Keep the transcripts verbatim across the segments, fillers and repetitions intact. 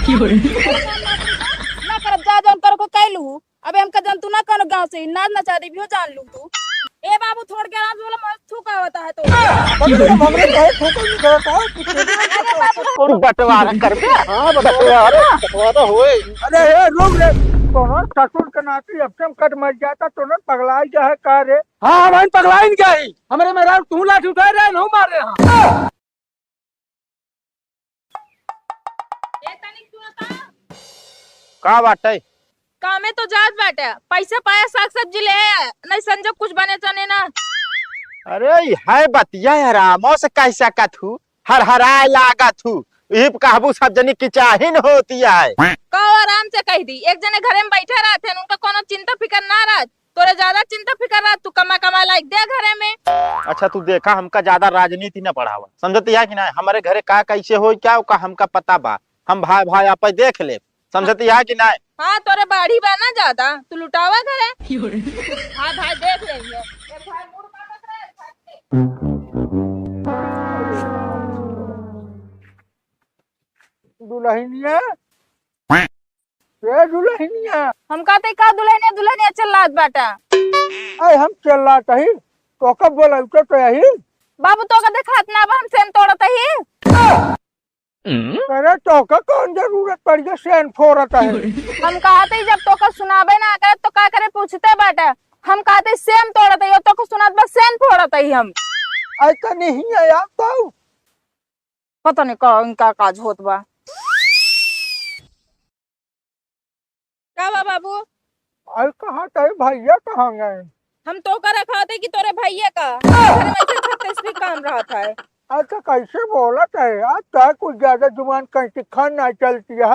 ना करब, जा जौन करो को कैलू। अबे हमका जौन तू ना कौनो गाँव से ही नाच नचा देबी हो, जान लू तू। ए बाबू, थोड़ के आराम से बोला, मौत थूक आवता है तो। अरे, हमरे काहे ठोकर नहीं करता है? तू बंटवारा करबे? हाँ, बंटवारा। बंटवारा होए। अरे, ए, रुक रे। तोहर ससुर के नाती अब से हम कट मर जाता, तो ना पगलाई गया है का रे? हाँ, हम पगलाई गया ही। हमरे मेहरारू तू लाठी उठाए रहे, नहीं मार रहे हैं। ए, तनिक सुनो तो। का बाटे? कामे तो जात बाटे, पैसा पाया साग सब्जी ले आया, नहीं संजोग कुछ बने चने ना। अरे, ई है बतिया यार, आरामो से कह सकत हूँ, हरहराए लागत हूँ। ई कहबू सब जनी की चाहिन होती है। का आराम से कह दी, एक जने घरे में बैठे रहते हैं, उनका कोनो चिंता फिकर ना रहत। तोरे ज्यादा चिंता फिकर रहा, तू कमा कमा लाइक दे घरे में। अच्छा, तू देखा, हमका ज्यादा राजनीति न पढ़ावा, समझती है कि ना? हमारे घरे का कैसे होई, क्या ओका हमका पता बा। हम भाई भाई आपे देख ले, समझती है कि ना? हाँ, तोरे बाढ़ी बा ना ज्यादा, तू लुटावा घरे। हाँ भाई, देख लेंगे। दुल्हनिया, ए दुल्हनिया। हम कहते का दुल्हनिया, दुल्हनिया चिल्लात बाटा? अरे हम चिल्लात ही, तोका बोलौते तो यही। बाबू तोका देखात ना बा हम सेन तोड़त ही। अरे तोका कौन जरूरत पड़ गया सेन फोड़त है? हम कहते ही जब तोका सुनाबे ना करे तो का करे पूछते बाटा। हम कहते ही सेन तोड़त ही, तोका सुनात बा सेन फोड़त ही हम। ऐसा नहीं है यार तो। पता नहीं का इनका काज होत बा। का बा बाबू? अरे कहाँ तोरे भैया कहाँ गए? हम तोका रखाते कि तोरे भैया का। घर में ऐसे छत्तीस भी काम रहत है। अच्छा कैसे बोलत है यार, क्या कुछ ज्यादा जुबान कैंची खान ना चलती है?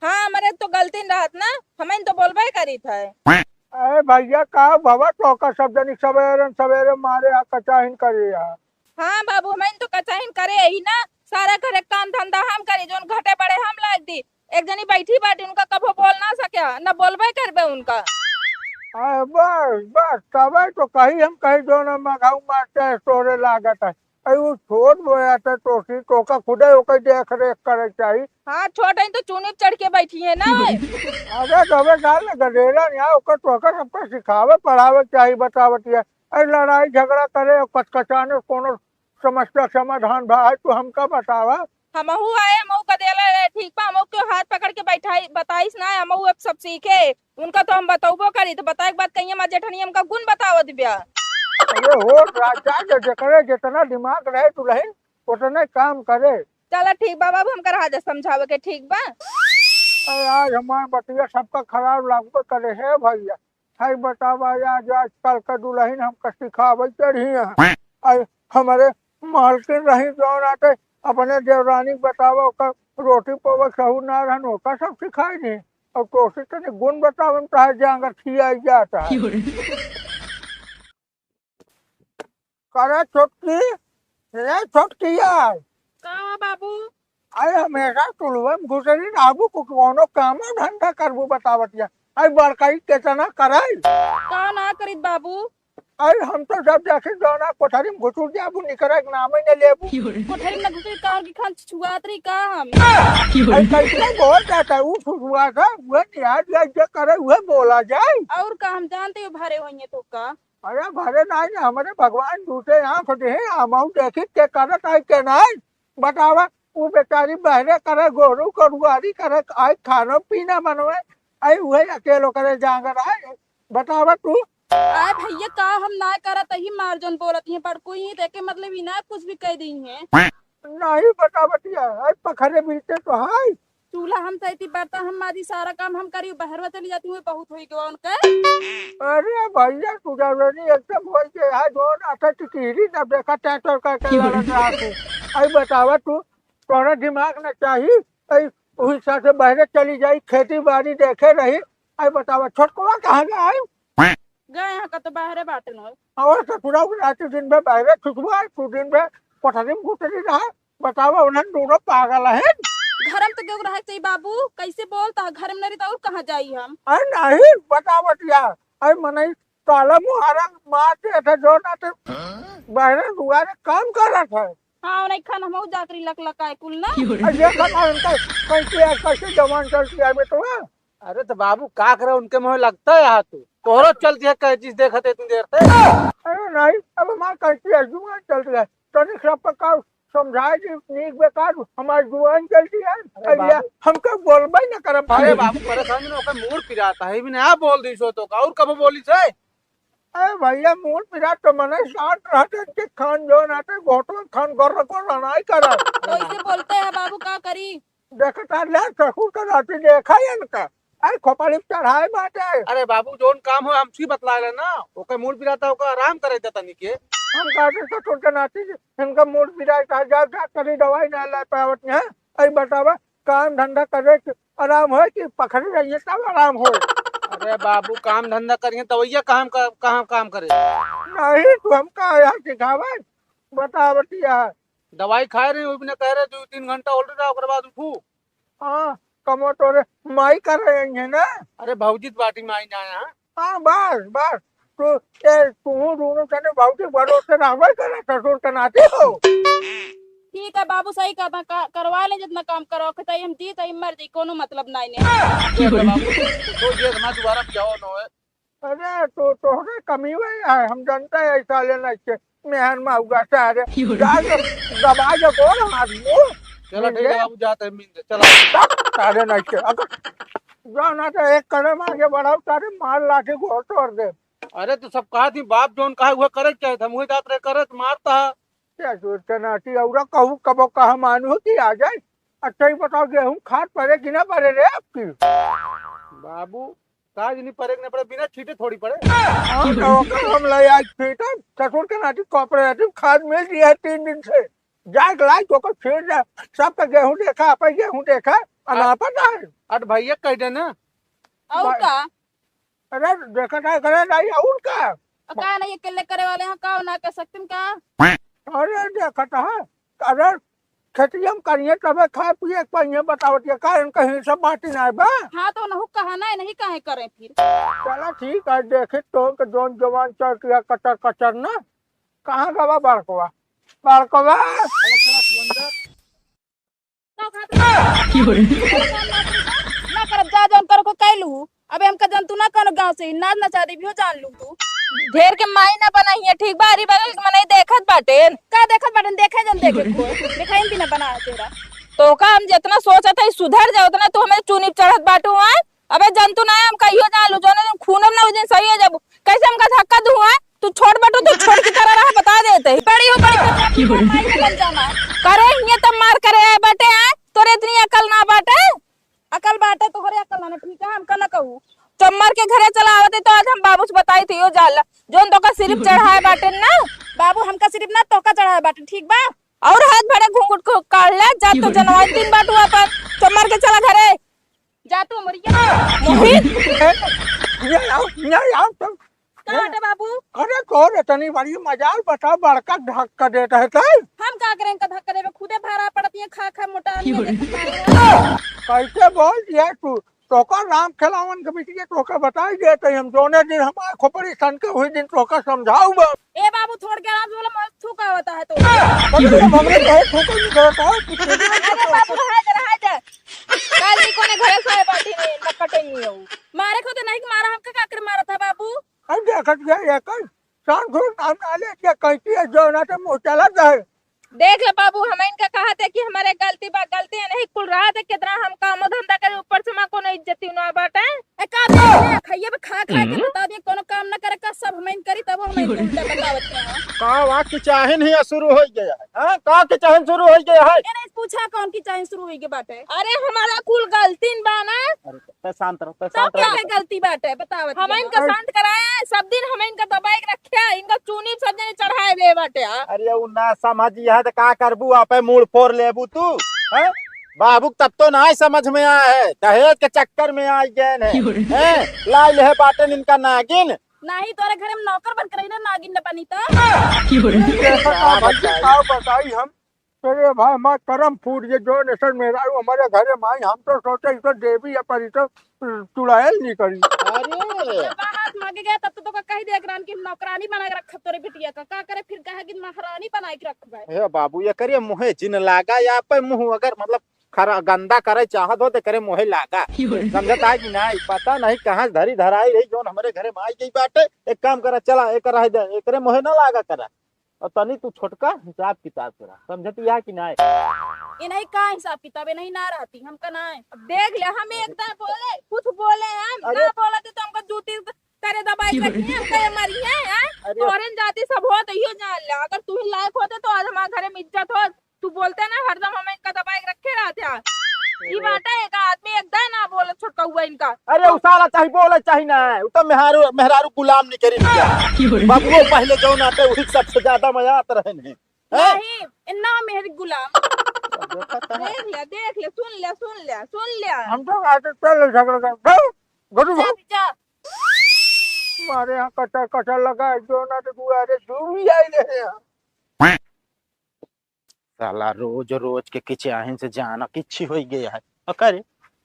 हाँ, हमारे तो गलती न रहत ना, हमें तो बोलबे करीत है। अरे भैया का बाबा तोका सब जनी सवेरे सवेरे मारे आ कचाहिन करे यार। हाँ बाबू, हमें तो कचाहिन करे ही ना, सारा घरे काम धंधा हम करी, जोन घटे बड़े हम लाग दी। एक जनी बैठी बाटी, उनका कभो बोल ना सके, न बोलबे करबे उनका। अरे बस, बस, तबे तो कही हम कहीं जो ना मघाऊ मारते हैं, तोरे लागत है। अरे वो छोट बोया था तोसी, तोका खुदे ओकर देख रेख करे चाही। हाँ, छोट है तो चूनी पे चढ़ के बैठी है ना। अरे तबे गाल में गडेरा नहीं आया, ओकर तोका सबका सिखावे पढ़ावे चाही, बतावत है। अरे लड़ाई झगड़ा करे, कचकचाने कोनो समस्या समाधान भा है, तू हमका बतावा। हमहू आए, हमहू का देला रहे, ठीक बा, हमहू के हाथ पकड़ के बैठाई, बताइस ना, हमहू अब सब सीखे। उनका तो हम बतौबो करी, तो बताए के बाद कहीं हमार जेठनी हमका गुण बतावत बिया। अरे हो राजा, जे जेकरे जितना दिमाग रहे दुल्हन, उतने काम करे। चला ठीक बा बाबू, हमका रहा जा समझावे के, ठीक बा? अरे आज हमार बतिया सबका खराब लागबे करे, हे भैया। हाय बतावा, आज आजकल का दुल्हन हमका सिखावे चढ़ी है। आई हमरे मालकिन रही जौन आते, अपने देवरानी के बतावा, ओकर रोटी पवे सहू ना रहन, ओका सब सिखाई दी। और तोसी तनी गुण बतावन, तहार जांगर खियाई जाता है। करे छोटकी, रे छोटकी यार। का हो बाबू? अरे हमेशा टुलुआ में घुसरी रहबू, कुछ कोनो कामो धंधा करबू बतावत या। अरे बड़काई केतना कराई? का ना करीत बाबू? अरे हम तो जब देखी जौना कोठरी में घुसुर जाबू, निकरे के नामे न लेबू। कोठरी में न घुसरी, कान की खान छुआत रही का हम? अरे कैसे बोल जाता है, ऊ छुआत है, उहे निहार जाए, जे करे उहे बोला जाए। और का हम जानते हो भरे होइए तो का? अरे भरे नाई ना, हमरे भगवान दूसरे आँख दे, हमहू देखी के करत आई के नाई। बतावा, ऊ बेचारी बहरे करे, गोरू करुआरी करे, आई खाना पीना बनवे, आई उहे अकेलो करे जांगर आए। बतावा तू। आ भैया, का हम ना करत ही, मार जौन बोलत ही, बड़को ही देखे, मतलब ही ना कुछ भी कह दी है। नहीं बतावत है, आई पखरे मिलते तो है। चूल्हा हम सैती, बर्तन हम माजी, सारा काम हम करी, बहरवा चली जाती हुई, बहुत होई गवा उनका। अरे भैया, तू जरूरी एकदम होई के यहाँ जोन आता टिकरी ना देखा, ट्रैक्टर का के लड़त रहा तू। आई बतावा तू, तोरा दिमाग ना चाही, आई वही साथे बहरे चली जाई, खेती बाड़ी देखे रही। आई बतावा, छोटकवा कहाँ गए? गए हैं का तो बहरे बाटे न। और ससुरा रात दिन में बहरे छुटवा, तू दिन में कोठरी में घुसरी रहा। बतावा, उन्हन दोनों पागल हैं। घर में तो केहू रहे के चाहिए बाबू, कैसे बोलता है? घर में नहीं तो और कहाँ जाई हम? अरे नहीं, बतावत या, अरे मनई ताला मुहारा मार के ऐसे जो ना तो बहरे दुआरे काम करत है। हाँ, नहीं खान हमहू जात रही लक लकाए कुल ना। अरे देखा ना उनका कैसे, कैसे जवान चलती है बेटवा। अरे तो बाबू का करे, उनके मुँह लगता है यहाँ तू। तोहरो चलती है कैंची देखत है इतनी देर से। अरे नहीं, अब हमार कैंची है, जुआन चलती है। तनी सब पर का समझाए जी, नीक बेकार हमार जुआन चलती है। अरे अरे बाबू। हमके बोलबे न करब अरे भाई। बाबू परेशान न होकर मूड पिराता है, भी नया बोल दी सो तो का और कब बोली से? अरे भैया मूड पिरात तो मने शांत रहते के खान जो रहते घोटवन खान गोर गोर नहीं करब। तो इसे बोलते हैं बाबू, का करी? देखता ले ससुर के नाती देखा इनका। अरे खोपड़ी पे चढ़ाए बाटे। अरे बाबू, जोन काम हो, हमसे बतला लेना। ओकर मूड पिराता, ओकर आराम करे दे तनी के। हम कहते ससुर के नाती, इनका मूड पिराता, जा, जा, करी दवाई ना ला पावत है। अरे बतावा, काम धंधा करे के आराम होए कि पखड़ी रहिए तब आराम होए? अरे बाबू, काम धंधा करिए, दवाइया कहाँ, कहाँ काम करे? नहीं, तू हमका यहाँ सिखावे, बतावतिया। दवाई खाए रही, वो भी ना कह रहे, दो तीन घंटा उल्ट रहा, ओकर बाद उठू। हाँ, कमो तोरे माई कर रहे हैं ना? अरे भौजी त बाटी माई ना आया। हाँ, बस, बस। तू, ए, तू दोनों जने भौजी भरोसे रहबे करे, ससुर के नाती हो। ठीक है बाबू, सही कहता, का, करवा ले जितना काम करो, के तई हम जी, तई मर जी, कोनो मतलब नहीं ने। ठीक है बाबू, तो ये ना दोबारा जाओ न होए। अरे, तो तोहरे कमी हुए है, हम जानते हैं ऐसा लेना के मेहर माउगा सारे। क्यों रे? जा के दबा के गोड़ हाथ मुंह। चला, ठीक है बाबू, जाते हैं, मिल चला। सारे नहीं के, अगर जाना तो एक कदम आगे बढ़ाओ, सारे मार लाके गोड़ तोड़ दे। अरे, तू सब कहा थी, बाप जोन कहा, वह करे के चाहे, हम वही जात रहे, करे तो मारता। क्या सोचते नाती, और कहूँ कबो कहा मानू कि आ जाए। अच्छा ही बताओ, गेहूं खाद पड़े कि ना पड़े रे आपकी? बाबू, खाद नहीं पड़े, नहीं पड़े, बिना छीटे थोड़ी पड़े। हाँ, तो ओकर हम ले आज छीटब, ससुर के नाती cooperative खाद मिल रही है तीन दिन से। जाए के लाई, तो ओकर छीट जा, सबका गेहूं देखा, आपन गेहूं देखा, अनापन है। अट भैया कह देना। और भाई, का? अरे, देखा था, करे नहीं, और का? और का नहीं, अकेले करे वाले हैं, का ना कर सकते हैं, का? अरे, देखा था, अरे, खेती हम करिए, तबे खाए पिए के पाइए, बतावत ये का, इनका ही सब बाटी ना बा। हाँ, तो नहु कहा ना, नहीं काहे करें फिर? चला, ठीक है, देखी तो के जौन जवान चौकिया कचर कचर ना, कहाँ गवा बड़कवा? बड़कवा। अरे, चला, तू अंदर। का खातिर? की हो रे? ना करब, जा जौन करो को कैलू। अबे हमका जंतु ना कौनो गाँव से, नाच नचा देबी हो, जान लू तू। ढेर के माई ना बनाई है, ठीक बा? अरी बगल के मनई देखत बाटेन। का देखत बाटेन? देखे जन देखे को। देखाइन भी ना बना है तेरा। तो का हम जितना सोचत है सुधर जाओ, उतना तू हमें चुनी चढ़त बाटू है। अबे जंतु ना है, हम कहियो जान लू, जौने दिन खूनम ना, उस दिन सही हो जाबू। कैसे हमका धक्का दू है? तू छोट बटू, तू छोट की तरह रहा, बता देते ही। बड़ी हो, बड़ी हो, की हो रे? माई के बन जाना। करे हिये तब मार करे आए बाटे, आए? तोरे इतनी अकल ना बाटे? अकल बाटे तोहरे, अकल ना, ठीक है, हमका ना कहू। चम्मर के घरे चला आवते तो आज हम बाबू से बताई थी, यो जाला। जोन तोका सिर्फ चढ़ाए बाटे ना। बाबू, हमका सिर्फ ना, तोका चढ़ाए बाटे, ठीक बा? और हाथ भरे घूंघट को काढ़ ले, जा, तो जनवाइन दिन बाटू अपन। चम्मर के चला घरे। जा तू मरिया। मोहित। ये आओ, ये आओ तुम। का हटे बाबू? अरे तोर इतनी बड़ी मजाल, बता, बड़का धक्का देत है तै। हम का करें का धक्का देबे, खुदे भारा पड़ती है, खा खा मोटा आदमी की हो रे? कैसे बोल दिया तू? तोका राम खेलावन के बिटिया तोका बताई देत है हम, जोने दिन हमार खोपड़ी सन के हुई दिन तोका समझाऊ बा। ए बाबू, छोड़ के आराम से बोला, मत थूका होता है तो। अरे हमरे कहे थूका नहीं करता है, तू अरे बाबू, रहा जा, रहा जा। काल नहीं कोने घरे से बाटी नहीं, न कटे नहीं हो। मारे को तो नहीं मारा, हमका का कर मारा था बाबू? अब देखत गया ये कर, शांत हो, नाम ना ले, क्या कहती है, जो ना तो मुँह चला जाए। देख ले बाबू, हम इनका कहा थे कि हमारे गलती बा, गलती है नहीं, कुल रहा थे, कितना हम काम धंधा करे, ऊपर से माँ कोनो इज्जत ही ना बाटे। ए, का देख ले, खाइए बे, खा, खा के हम्म। बता दिए, कोनो काम ना करे का, सब हम इन करी, तब हम इन उल्टा बतावत हैं। का वाक्य चाहे नहीं शुरू हो गया है, हाँ? का के चाहे शुरू हो गया है? ए, नहीं, पूछा कौन की चाहे शुरू हो गया बाटे? अरे, हमारा कुल गलती बा ना। अरे, तै शांत रहो, तै तब शांत क्या रहो। है गलती बाटे, बताओ हम इनका शांत कराए हैं, सब दिन हम इनका दबाए के रखे हैं, इनका चूनी सब जने चढ़ाए हुए बाटे, हाँ। अरे उ ना समझ यह तो का करबू, आपे मूड़ फोड़ लेबू तू, हैं? बाबू तब तो ना समझ में आया है, दहेज के चक्कर में आ गए हैं, हैं? लाई ले बाटे इनका नागिन। नहीं तोरे घर में नौकर बन के रही ना, नागिन न बनी तो। देखो का भाई, का बताई हम, अरे भाई, हमार करम फूट गए, जौन ऐसन मेहरारू हमरे घरे में आई, हम तो सोचे ई तो देवी है, पर ई तो, अ, चुड़ैल निकली। अरे। जब हाथ मांगे गया, तब तो तोका कही दे एकरान कि हम नौकरानी बना के रखब तोरे बिटिया का, का करे फिर कहे कि महारानी बना के रखबे। हे बाबू, ये करे मुँहे जिन लागा, या पे मुँह अगर मतलब खरा-, गंदा करे चाहत हो, तो करे मुँहे लागा। समझत है कि नहीं? पता नहीं कहाँ से धरी धराई रही, जौन हमरे घरे में आई गई बाटे। एक काम करा, चला, एक रह दे, एकरे मुँहे ना लागा करा। और तनी तू छोटका हिसाब किताब करा, समझत या कि नाय? ये नहीं का हिसाब किताब, ये नहीं ना रहती, हमका ना है। अब देख ले, हम एक दाए बोले, कुछ बोले हम, अरे ना बोलते तो हमका जूती तेरे दबाई के रखी है, हमका ये मारी है, हैं? अरे तोहरे न जाती सब हो तो इहो जान ले, अगर तू ही लायक होते तो आज हमारे घरे में इज्जत हो। तू बोलते ना हरदम हम इनका दबाई के रखे रहते हैं। ई अरे बाटे एक आदमी एक दाए ना बोले छोटका हुआ इनका। अरे उ साला चाहे बोले चाहे ना, उ तो मेहरारू, मेहरारू गुलाम निकरी लिया। बाबुओ पहले जौन आटे वही सबसे ज्यादा मजा आत रहे ने। हैं? नहीं, इन्ना मेहर गुलाम। देखा था। देख ले, देख ले, सुन ले, सुन ले, सुन ले। हम तो आते चल झगड़ा कर। भाग, गुरु जा, भाग। जा। मारे यहाँ कटर कटर लगा है, जो ना तो दुआरे दूर ही आई रहे हैं। साला रोज रोज के किचियाहिन से जाना किच्छी होई गया है। अकर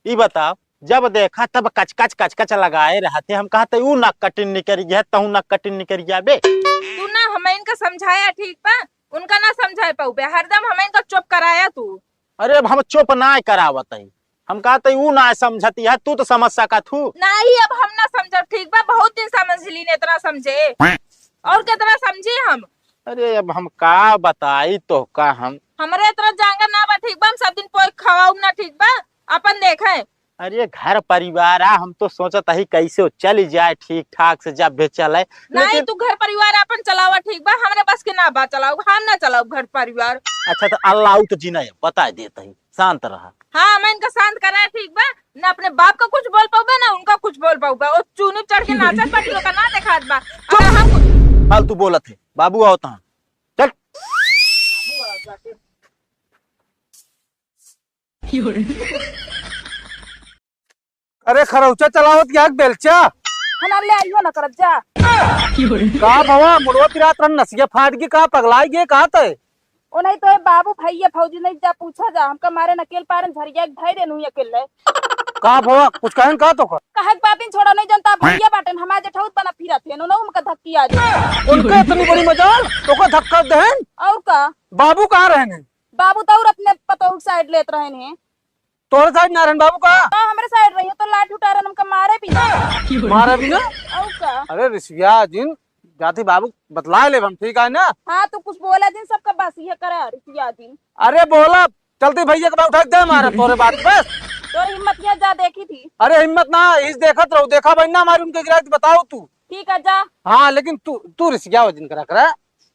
ई बताओ, जब देखा तब कचकच कचकच लगाए रहते। हम कहते ऊ नक कटिन निकरी गया, तहू नक कटिन निकरी गया बे। तू ना हम इनका समझाया ठीक बा, उनका ना समझाए पाउबे, हरदम हम इनका चुप कराया तू। अरे अब हम चुप ना करावत है, हम कहते ऊ ना समझती है, तू तो समझ सकत हू। नहीं, अब हम ना समझब, ठीक बा, बहुत दिन समझ लीन, इतना समझे, और कितना समझी हम। अरे अब हम का बताई तोहका हम। हमरे इतना जांगर ना बा, ठीक बा, हम सब दिन पोए खवाउब ना, ठीक बा, अपन देखे। अरे घर परिवार आ, हम तो सोचत ही कैसे चल जाए ठीक ठाक से, जब भी चले। नहीं, लेकिन तू घर परिवार अपन चलावा, ठीक बा, हमरे बस के ना बा चलाऊ, हम ना चलाऊ घर परिवार। अच्छा तो अल्लाह तो जी नहीं, बता देत ही। शांत रहा। हाँ, मैं इनका शांत करा, ठीक बा। ना अपने बाप का कुछ बोल पाउबा, ना उनका कुछ बोल पाउबा। वो चूनी चढ़ के नाचत बाटी, ओका ना देखात बा। अगर हम फालतू बोलत है, बाबू आवत हैं। चल। अरे खरौचा चलावत या कि बेलचा? हना ले आइयो ना करब जा। का भवा, मुड़वा पिरात रहन, नसिया फाट गई का, पगलाई गई का तय? ओ नहीं तो ए बाबू भैया फौजी नहीं जा पूछा जा, हमका मारे न अकेल पारन झरिया के धै देनु ही अकेले। का भवा, कुछ कहन का तो का? कहे के बात नहीं छोड़ा, नहीं जनता भैया बाटन, हमारे जेठौत बना फिरत है, उन्होंने हमका धक्की आ जाए। उनका इतनी बड़ी मजाल, तो का धक्का देहन? और का? बाबू कहाँ रहने? बाबू तो और अपने पतोह के साइड लेत रहन हैं। तोहरे साइड ना रहन बाबू का? हाँ, हमरे साइड रही हो तो लाठी उठा रहन, हमका मारे भी ना। मारे भी ना? और का? अरे रिसिया जिन, जाति बाबू बतला लेब हम, ठीक है ना? हाँ, तू कुछ बोला जिन, सबका बस ये करा रिसिया जिन। अरे बोला, चलती भैया के बा उठा के दे मारा तोरे बात बस। तोर हिम्मत ये जा देखी थी। अरे हिम्मत ना, इस देखत रहो, देखा भाई ना मारी उनके गिराई तो बताओ तू। ठीक है, जा। हाँ, लेकिन तू, तू रिसिया हो जिन करा करा।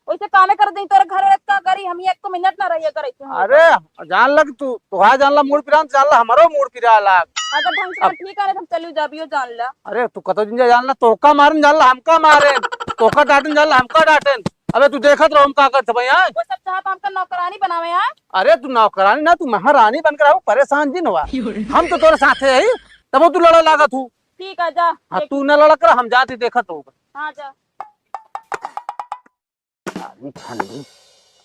वैसे कामे कर दई तोरे घर रे का करी, हम एक मिनट ना रहिए करे तू। अरे, जान लग तू, तोहार जान ला मूड पिरान, जान ला हमरो मूड पिरा लाग। अगर ढंग से अब ठीक करे, हम चलू जाबियो जान ला। अरे, तू कतो दिन जा जान ला, तोहका मारन जान ला, हमका मारे, तोहका डांटन जान ला, हमका डांटन। अबे, तू देखत रहो, हम का करत भाई, हाँ? वो सब चाहत हमका नौकरानी बनावे, हाँ? अरे, तू नौकरानी ना, तू महारानी बनकर आओ, परेशान जिन हुआ। हम तो तोरे साथे ही, तब तू लड़ा लागत हूँ। ठीक है, जा, हाँ, देख। तू न लड़ा कर, हम जाते देखत रहो। हाँ, जा। आदमी खाली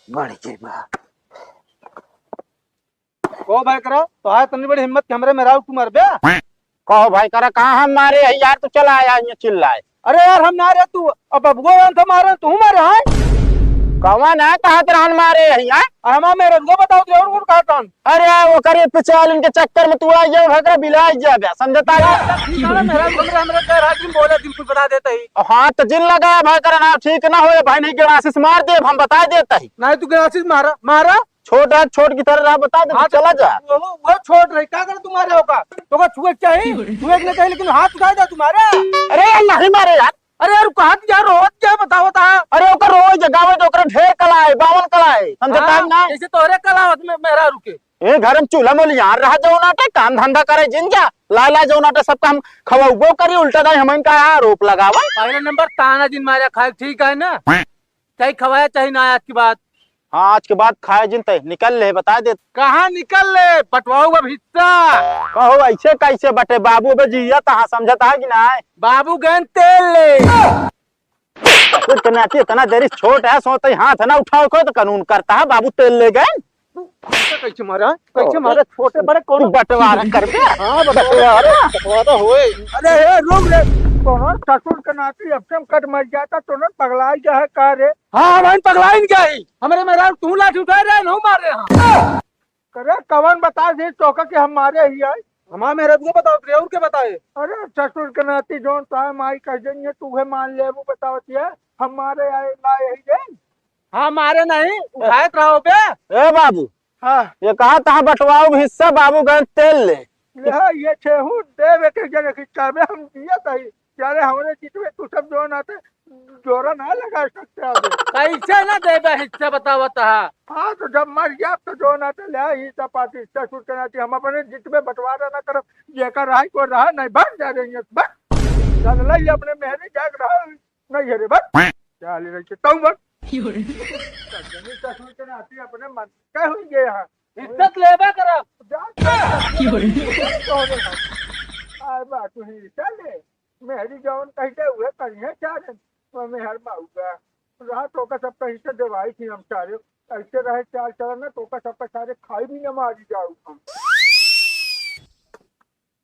बढ़ जाए बा। को भाई करा, तो है इतनी बड़ी हिम्मत कि हमरे मेहरारू तू मरबे? कहो भाई करा, कहाँ हम मारे है यार, तू चला आया यहाँ चिल्लाए। अरे यार, हम ना रे, तू अब बबुआ वाला था मारे, तू मारे है? कौन है, कहाँ तेरा हम मारे है यार? अरे हमारा मेहरारू को बताओ, तो और कौन कहा था? अरे, ओकरे पिछाल इनके चक्कर में तू आ गया, भगरा बिलाई गया बे, समझता है? यार, ठीक है ना, मेहरारू, हमरे, हमरे गैर हाजिर में बोले, दिल कुछ बता देता ही। हाँ, तो जिन लगा भाई, करना ठीक ना होए भाई, नहीं गिलासिस मार दे, हम बता देता ही। नहीं, तू गिलासिस मारा, मारा। छोट है, छोट की तरह रहा, बता दे, हाँ, चला जा। वो, वो छोट रही, का करे तुम्हारे होगा? तो का छुए के चाहिए, छुए के नहीं चाहिए, लेकिन हाथ उठा दे तुम्हारे। अरे यार, नहीं मारे यार। अरे यार, कहाँ दिया रोवत क्या बताओ ता? अरे ओकर रोज गावे तो ओकर ढेर कला है, बावन कला है। हम हाँ, बताएं ना। जैसे तोहरे कला होत में मेहरारू के। ए घर में चूल्हा मोल यार रहा जो नाटे काम धंधा करे जिन जा। ला ला जो नाटे सबका हम खवाउबो करी, उल्टा दाई हमन का आरोप लगावा। पहले नंबर ताना जिन मारा खाए, ठीक है ना? चाहे खवाया चाहे ना आज के बाद। हाँ, आज के बाद खाए जिन तय निकल ले, बता दे। कहाँ निकल ले? बंटवाऊ अब हिस्सा। कहो ऐसे कैसे बटे बाबू, बे जिया तहाँ समझता है कि ना? बाबू गए तेल ले। फिर के नाती इतना देरी छोट है, सोते हाथ ना उठाओ को तो कानून करता है, बाबू तेल ले गए। तू हमका कैसे मारा? कैसे मारा? छोटे बड़े कौन बंटवारा करबे? हाँ, बंटवारा, बंटवारा होए। अरे, ए, रुक रे। तोहर ससुर के नाती अब से हम कट मर जाता, तो न पगलाई गया है का रे? हाँ, हम पगलाइन गया ही। हमरे मेहरारू तू लाठी उठाए रहे, नहीं मारे हैं। करे, कवन बता दे तोका कि हम मारे ही आए? हमार मेहरारू को बताओ रे, और के बताए? अरे, ससुर के नाती जौन तोहार माई कह देंगे, तू उहे मान लेबू, बतावत है, हम मारे आए, ना यही रे। हाँ, मारे नहीं, उठाए तो रहो बे। ए बाबू, हाँ। ये कहा तहा बंटवाओ हिस्सा, बाबू गए तेल ले। ले, हाँ, ये छेहू देवे के जरे की चाबे हम दिए तही। यारे, हमरे जीत में तू सब जौन आते, जोरा ना लगा सकते अबे। कैसे ना देबे हिस्सा, बतावत हा? हाँ, तो जब मर गया, तो जौन आते ले, हिस्सा पाती, हिस्सा छूट के नाती, हम अपने जीत में बंटवारा ना करब। जेकर रहा, को रहा, नहीं, बस जा रही है, बस। चल ले, ये अपने मेहरी जाग रहा, नहीं है रे, बस। क्या ले रही है, तू बस। ससुर के नाती अपने मन का हुई गए हैं। इज्जत लेबे करब। जा, जा, जा। आए बा, तू ही चल ले। मेहरी जौन कह दे, उहे करिहे, चाहे तो मेहर बाबूगा। रहा तोका सब कहीं से देवाई थी हम सारे। ऐसे रहे चाल चलन ना, तोका सबका सारे खाई भी न मारी जाऊ हम।